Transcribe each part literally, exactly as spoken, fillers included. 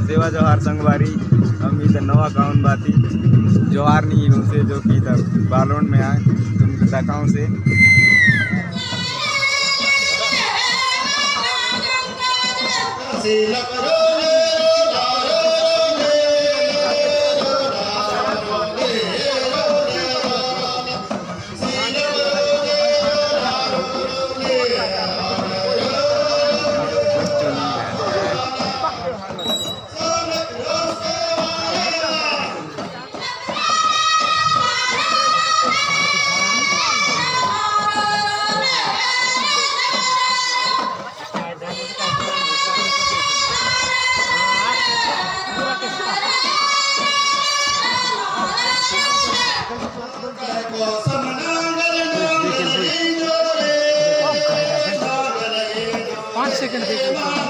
सेवा जोहार संगवारी, हम इधर नवा गाँव बाती जोहार नी हूँ से जो कि इधर बालोन में आए, तुमको दिखाऊँ से। पाँच सेकंड देखिए।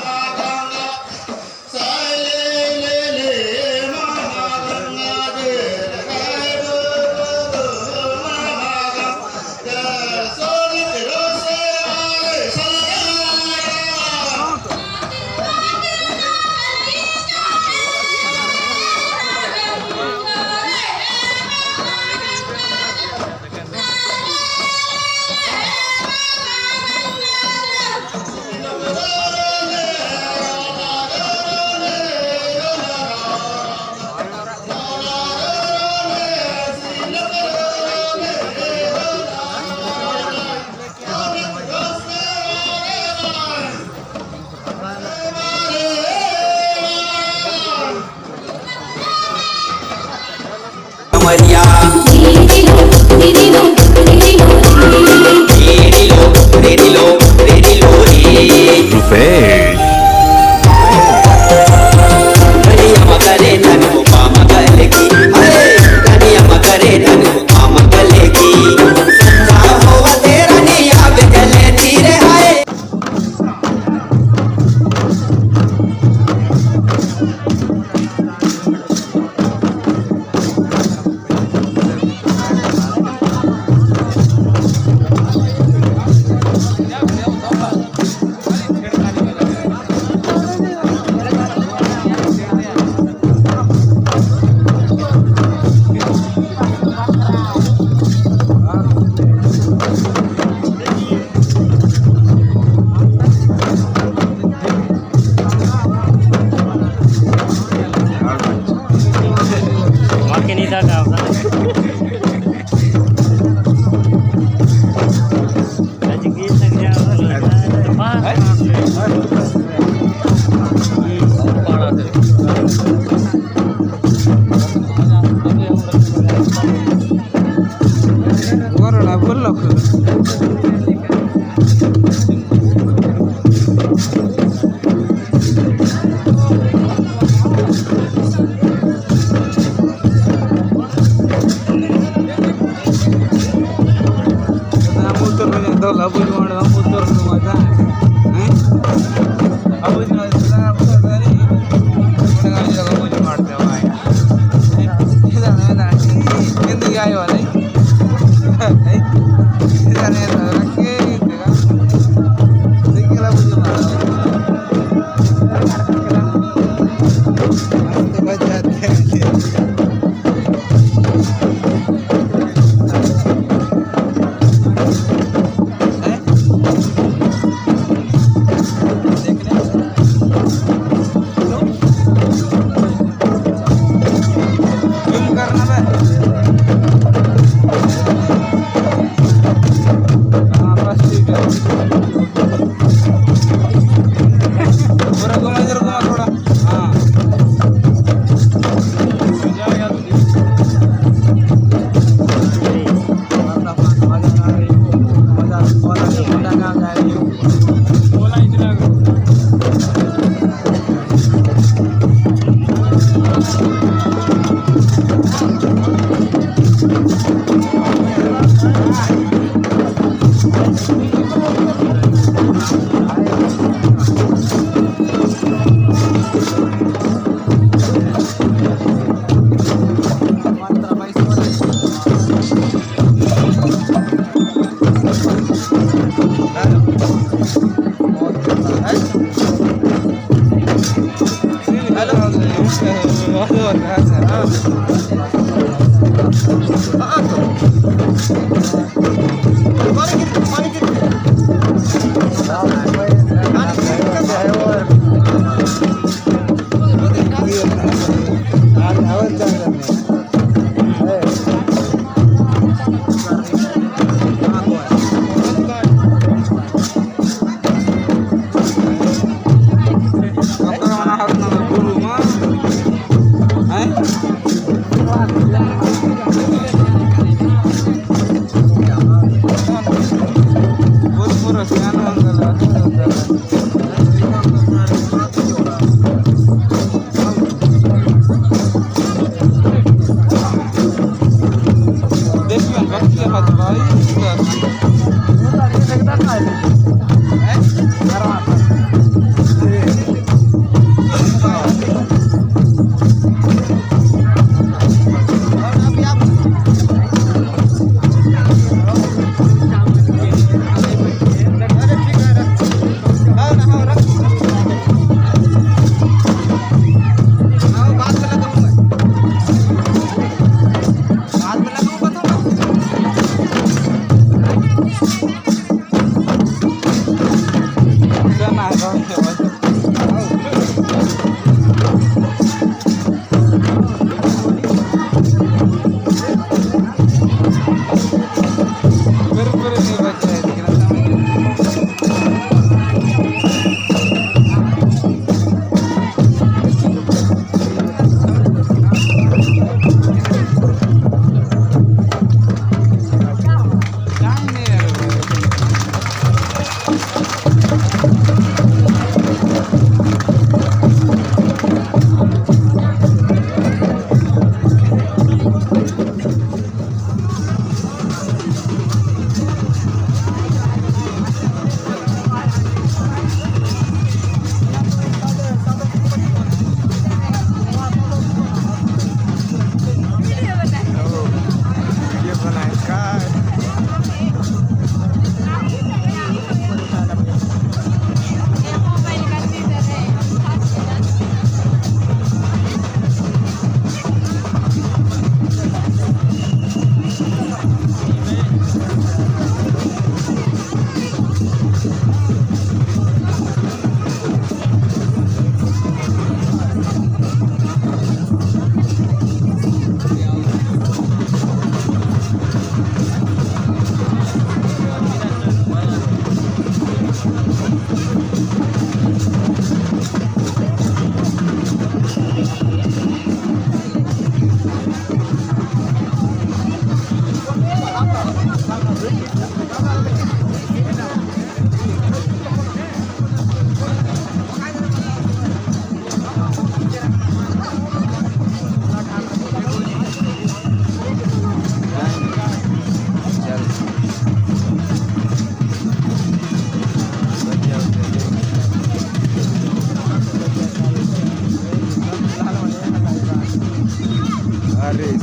रुपेश।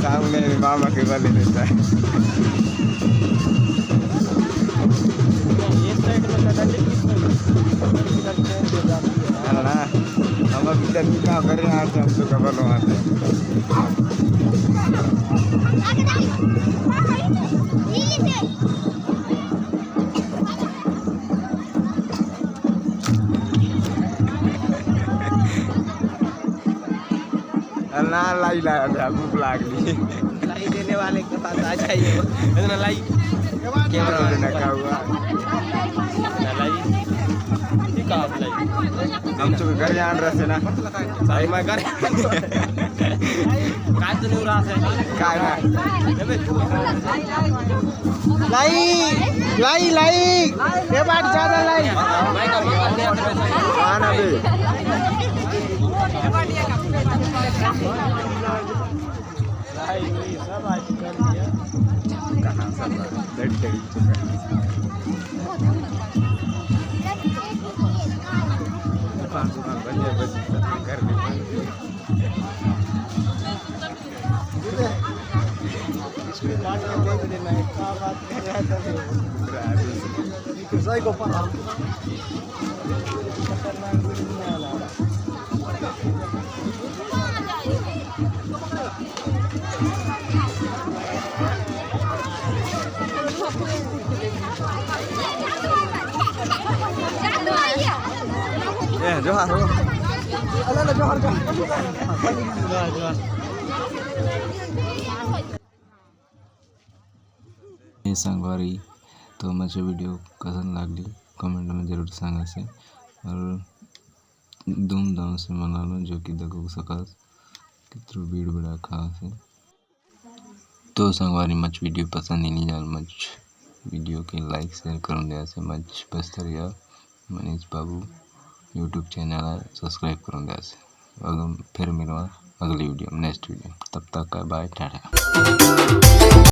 सामने मामा के बले रहता है। ये साइड में कटा ले, किस में? इधर चेंज हो जाती है। है ना? हम अभी तक काम कर रहे हैं, आज हम तो कबल वहाँ पे। ना लाई ला, अबे भूख लागली। लाई देने वाले के पास आ जाइए। इतना लाई। कैमरा वाले ना का हुआ? ना लाई। ठीक है, आप लाई। हम तो घर जान रहे थे ना। साल में घर। काय तो नहीं रहा है। काय ना। लाई, लाई, लाई। ये बात ज्यादा लाई। आना बे। कहाँ सब बैठ गई? दुकान, दुकान बंद है, बस घर में। इसमें बात कर रहे थे, मैं क्या बात कर रहा था? सही को पता। ए, जोहार हो। अला, अला, जोहार, जोहार। ए संगवारी, तो मचे video कसन लागली, comment में जरूर सांगा से। और धूमधाम से मनालो, जो कि देखो सकास कितरो भीड़ भड़ाका से। तो संगवारी, मच video पसंद ही नहीं जाल, मच video के like share करून द्या से, मच बस्तर या मनीष बाबू YouTube channel है, subscribe करून द्या से। अगम फिर मिलवा अगली video में, next video। तब तक का bye, टाटा।